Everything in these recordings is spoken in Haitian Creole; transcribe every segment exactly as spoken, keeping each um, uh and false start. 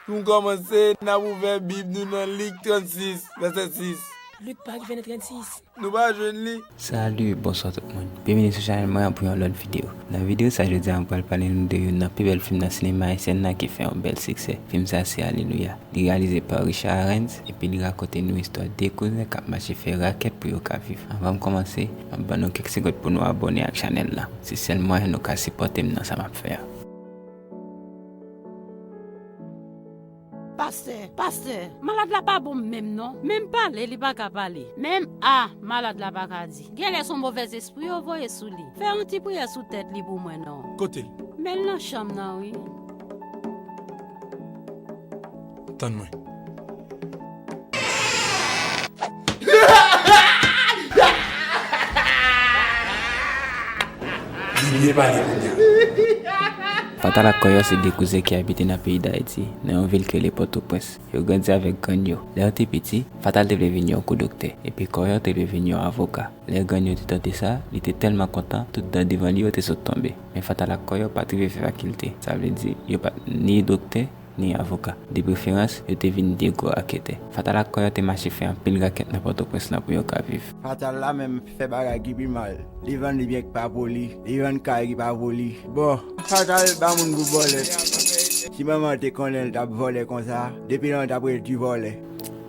Nou kòmanse, n ap ouvè Bib nou nan Lik trannsis, vèsè sis. Lik pa rive nan trannsis. Nou pa jwenn li. Salut, bonswa tout moun. Byenvini sou chanèl mwen an pou yon lòt videyo. Nan videyo sa jodi a, mwen pral pale nou de youn nan pi bèl fim nan sinema ayisyen nan ki fè yon bèl siksè. Fim sa se Alelouya. Li reyalize pa Richard Arends epi li rakonte nou istwa de kouzen k ap mache fè rakèt pou yo ka viv. Anvan m kòmanse, m ap ban nou kèk segonn pou nou abòne ak chanèl la. Se sèl mwayen nou ka sipòte m nan sa m ap fè a. Pastè, pastè, malad la pa bon menm non. Menm pale, li pa ka pale. Menm a, malad la pa ka di. Genlè se yon movèzespri yo voye sou li. Fè yon ti priyè sou tèt li pou mwen non. Kote l? Men l nan chanm nan, wi. Tann mwen. Li byen pale kounye a. Fatal ak Kòyò se de kouzen ki abite nan peyi Dayiti, nan yon vil ki rele Pòtoprens. Yo grandi avèk grann yo. Lè yo te piti, Fatal te vle vin yon kou doktè, epi Kòyò te vle vin yon avoka. Lè grann yo te tande sa, li te tèlman kontan, tout dan devan li yo te sot tonbe. Men Fatal ak Kòyò pa t rive fè fakilte, sa vle di, yo pa t ni doktè, ni avoka. De preferans, yo te vin de gwo raketè. Fatal ak Kòyò te mache fè anpil rakèt nan Pòtoprens lan pou yo ka viv. Fatal la menm fè bagay ki pi mal. Li vann li byen ki pa pou li, li vann kay ki pa pou li. Bon, Fatal pa moun pou vòlè. Si manman te konnen l t ap vòlè konsa, depi lontan l t ap rete ti vòlè.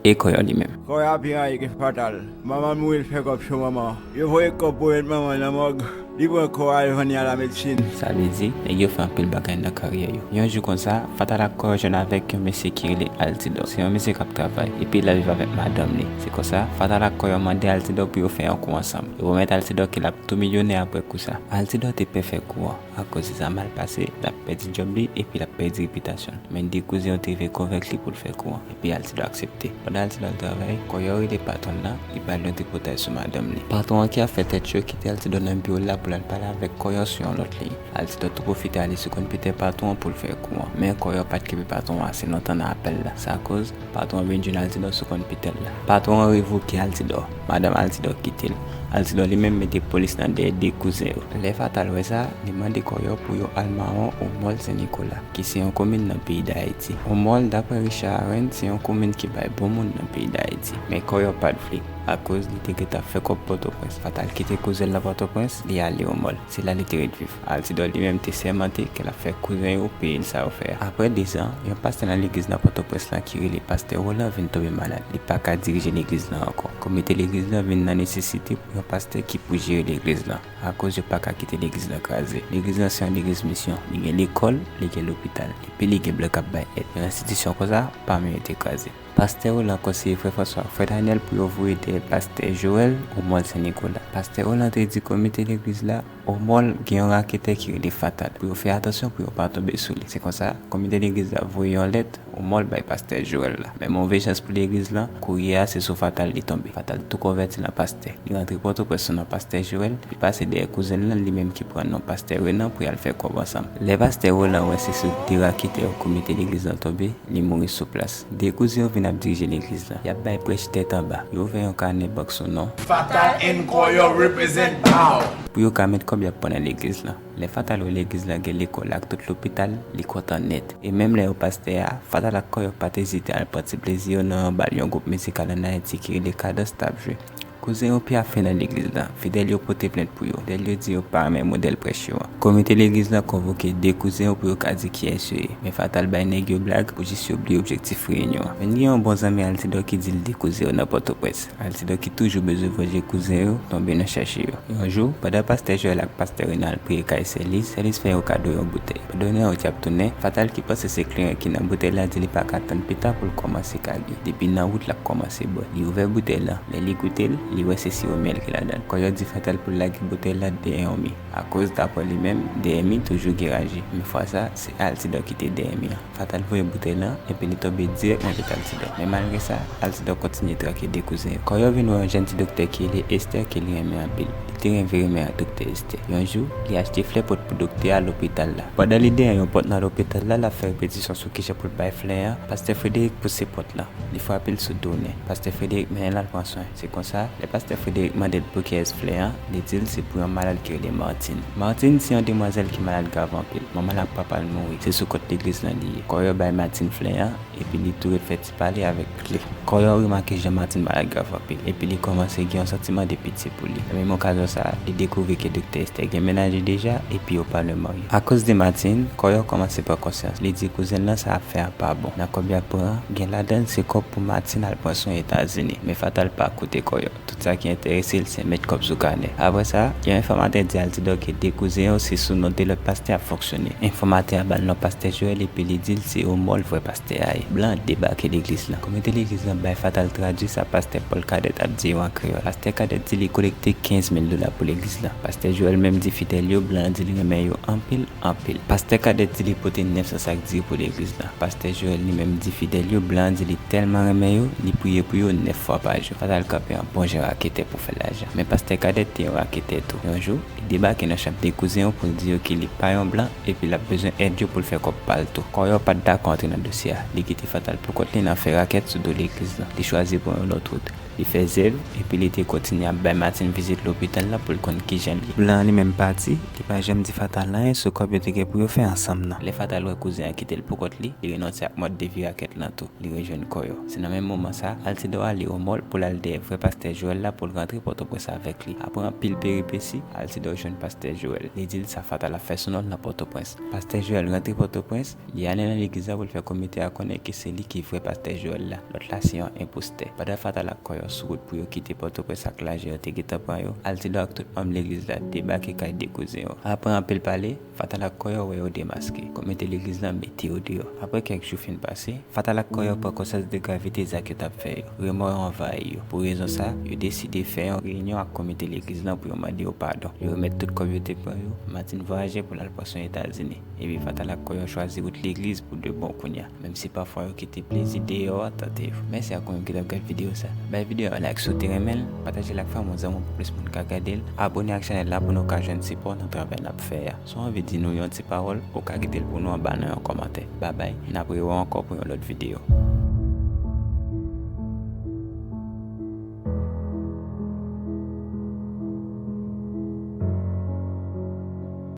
E Kòyò li menm? Kòyò pi rayi ke Fatal. Manman l mouri, l fè kòb sou manman. Yo voye kòb pou met manman nan mòg. Li pran kò a, l vann li a lamedsin. Sa vle di, nèg yo fè anpil bagay nan karyè yo. Yon jou konsa, Fatal ak Kòyò jwenn avèk yon mesye ki rele Altidò. Se yon mesye k ap travay, epi l ap viv avèk madanm li. Se konsa, Fatal ak Kòyò mande Altidò pou yo fè yon kou ansanm. Yo pwomèt Altidò ke l ap tou milyonè apre kou sa. Altidò te pè fè kou an. Akoz si sa mal pase, l ap pèdi djòb li epi l ap pèdi repitasyon l. Men de kouzen yo te rive konvenk li pou l fè kou an, epi Altidò aksepte. Pandan Altidò ap travay, Kòyò rele patwon l lan, li ba l yon tripotay sou madanm li. Patwon an ki ap fè tèt cho kite Altidò nan biwo l la pou l al pale avèk Kòyò sou yon lòt liy. Altidò tou pwofite ale sou konpitè patwon an pou l fè kou an. Men Kòyò pa t kenbe patwon an ase lontan nan apèl la. Sa koz, patwon an vin jwenn Altidò sou konpitè l la. Patwon an revoke Altidò. Madanm Altidò kite l. Altidò li menm mete polis nan dèyè de kouzen yo. Lè Fatal wè sa, li mande Kòyò pou yo al mawon Omòl Sen Nikola, ki se yon komin nan peyi Dayiti. Omòl, daprè Richard Arend, se yon komin ki bay bon moun nan peyi Dayiti. Men Kòyò pa t vle, akoz li te gentan fè kòb Pòtoprens. Fatal kite kouzen l nan Pòtoprens, li ale Omòl. Se la li te ret viv. Altidò li menm te sèmante ke l ap fè kouzen yo peye l sa yo fè a. Apre dezan, yon pastè nan legliz nan Pòtoprens lan ki rele pastè Roland vin tonbe malad. Li pa ka dirije legliz lan ankò. Komite legliz lan vin nan nesesite pou yon pastè ki pou jere legliz lan, akoz yo pa ka kite legliz lan kraze. Legliz lan se yon legliz misyon. Li gen lekòl, li gen lopital, epi li gen blan k ap bay èd. Yon enstitisyon konsa pa merite kraze. Pastè Roland konseye frè Franswa ak frè Daniel pou yo voye dèyè pastè Joel Omòl Sen Nikola. Pastè Roland te di komite legliz la, Omòl gen yon raketè ki rele Fatal, pou yo fè atansyon pou yo pa tonbe sou li. Se konsa, komite legliz la voye yon lèt Omòl bay pastè Joel la. Men move chans pou legliz lan, kourye a se sou Fatal li tonbe. Fatal tou konvèti nan pastè. Li rantre Pòtoprens sou non pastè Joel, li pase dèyè kouzen l lan, li menm ki pran non pastè Renan pou y al fè kòb ansanm. Lè pastè Roland wè se sou de raketè yo komite legliz lan tonbe, li mouri sou plas. De kouzen yo vin ap dirije legliz lan. Y ap bay prèch tèt anba. Yo ouvè yon kanè bank sou non Fatal and Kòyò represent Bow. Pou yo ka met kòb y ap pran nan legliz lan. Lè Fatal wè legliz lan gen lekòl ak tout lopital, li kontan nèt. E menm lè yo pastè a, Fatal ak Kòyò pa t ezite al pran ti plezi yo nan yon bal yon gwoup mizikal ann Ayiti ki rele Kadans t ap jwe. Kouzen yo pi ap fè nan legliz lan. Fidèl yo pote plent pou yo. Fidèl yo di yo pa renmen modèl prèch yo an. Komite legliz lan konvoke de kouzen yo pou yo ka di kiyès yo ye. Men Fatal bay nèg yo blag pou jis yo bliye objektif reyinyon an. Men gen yon bon zanmi Altidò ki di l de kouzen yo nan Pòtoprens. Altidò ki toujou bezwen vanje kouzen yo, tonbe nan chèche yo. Yon jou, pandan pastè Joel ak pastè Renan al priye kay Sèlis, Sèlis fè yo kado yon boutèy. Pandan Renan yo t ap tounen, Fatal ki panse se kleren ki nan boutèy la di li pa ka tann pita pou l kòmanse kage. Depi nan wout l ap kòmanse bwè. Li ouvè boutèy lan. Lè li goute l, li wè se siwo myèl ki ladan l. Kòyò di Fatal pou l lage boutèy la dèyè yon mi. Akoz, daprè li menm, dèyè mi toujou gen raje. Men fwa sa, se Altidò ki te dèyè mi an. Fatal voye boutèy lan, epi li tonbe dirèk nan tèt Altidò. Men malgre sa, Altidò kontinye trake de kouzen yo. Kòyò vin wè yon jèn ti doktè ki rele Esther ke li renmen anpil. Li te renmen renmen ak doktè Esther. Yon jou, li achte flè pot pou doktè a lopital la. Pandan li dèyè yon pòt nan lopital la, l ap fè repetisyon sou kijan pou l bay flè an, pastè Frédéric pouse pòt lan. Li frape l sou do nen. Pastè Frédéric mennen l al pran swen. Se konsa, lè pastè Frédéric mande l pou kiyès flè an, li di l se pou yon malad ki rele Martine. Martine se yon demwazèl ki malad grav anpil. Manman l ak papa l mouri. Se sou kont legliz lan li ye. Kòyò bay Martine flè an, epi li tou ret fè ti pale avèk li. Kòyò remake jan Martine malad grav anpil, epi li kòmanse gen yon santiman de pitye pou li. Nan menm okazyon sa a, li dekouvri ke Doktè Esther gen mennaj li deja, epi yo pa lwen marye. Akoz de Martine, Kòyò kòmanse pran konsyans. Li di kouzen l lan sa ap fè a pa bon. Nan kòb y ap pran an, gen ladan l se kòb pou Martine al pran swen Etazini. Men Fatal pa koute Kòyò. Tout sa ki enterese l se met kòb sou kanè. Apre sa, yon enfòmatè di Altidor ke de kouzen yo se sou non de lòt pastè ap fonksyone. Enfòmatè a ba l non pastè Joel epi li di l se Omol vrè pastè a ye. Blan debake legliz lan. Komite legliz lan bay Fatal tradui sa pastè Paul Cadet ap di yo an kreyòl. Pastè Cadet di li kolekte kenz mil dola pou legliz lan. Pastè Joel menm di fidèl yo blan an di li renmen yo anpil, anpil. Pastè Cadet di li pote nèf san sak diri pou legliz lan. Pastè Joel li menm di fidèl yo blan an di li tèlman renmen yo, li priye pou yo nèf fwa pa jou. Fatal kanpe an bon jan raketè pou fè lajan. Men pastè Cadet te yon raketè tou. Yon jou, li debake nan chanm de kouzen yo pou l di yo ke li pa yon blan epi l ap bezwen èd yo pou l fè kòb pa l tou. Kòyò pa t dakò antre nan dosye a. Li kite Fatal pou kont li nan fè rakèt sou do legliz lan. Li chwazi pran yon lòt wout. Li fè zèv, epi li te kontinye ap bay Martine vizit lopital la pou l konn kijan l ye. Blan an li menm pati, li pa janm di Fatal anyen sou kòb yo te gen pou yo fè ansanm nan. Lè Fatal wè kouzen an kite l pou kont li, li renonse ak mòd de vi rakèt lan tou. Li rejwenn Kòyò. Se nan menm moman sa a, Altidor ale Omol pou l al dèyè vrè pastè Joel la pou l rantre Pòtoprens avèk li. Apre anpil peripesi, Altidor jwenn pastè Joel. Li di l sa Fatal ap fè sou non l nan Pòtoprens. Pastè Joel rantre Pòtoprens, li ale nan legliz la pou l fè komite a konnen ke se li ki vrè pastè Joel la. Lòt la se yon enpostè. Pandan Fatal ak Kòyò sou wout pou yo kite Pòtoprens ak lajan yo te gentan pran yo, Altidor ak tout manm legliz la debake kay de kouzen yo. Apre anpil pale, Fatal ak Kòyò wè yo demaske. Komite legliz lan mete yo deyò. Apre kèk jou fin pase, Fatal ak Kòyò pran konsyans de gravite zak yo t ap fè yo. Remò yo anvayi yo. Pou rezon sa, yo deside fè yon reyinyon ak komite legliz lan pou yo mande yo padon. Yo remèt tout kòb yo te pran yo. Martine vwayaje pou l al pran swen Etazini. Epi Fatal ak Kòyò chwazi wout legliz pou de bon kounye a. Menm si pafwa yo kite plezi deyò a tante yo. Mèsi ak ou menm ki t ap gad videyo sa. Bay videyo a like si w te renmen l, pataje l ak fanmi w, zanmi w pou plis moun ka gade l, abone ak chanèl la pou nou ka jwenn sipò nan travay n ap fè a. Si w anvi di nou yon ti pawòl, ou ka kite l pou nou anba nan yon kòmantè. Babay, n ap rewè w ankò pou yon lòt videyo.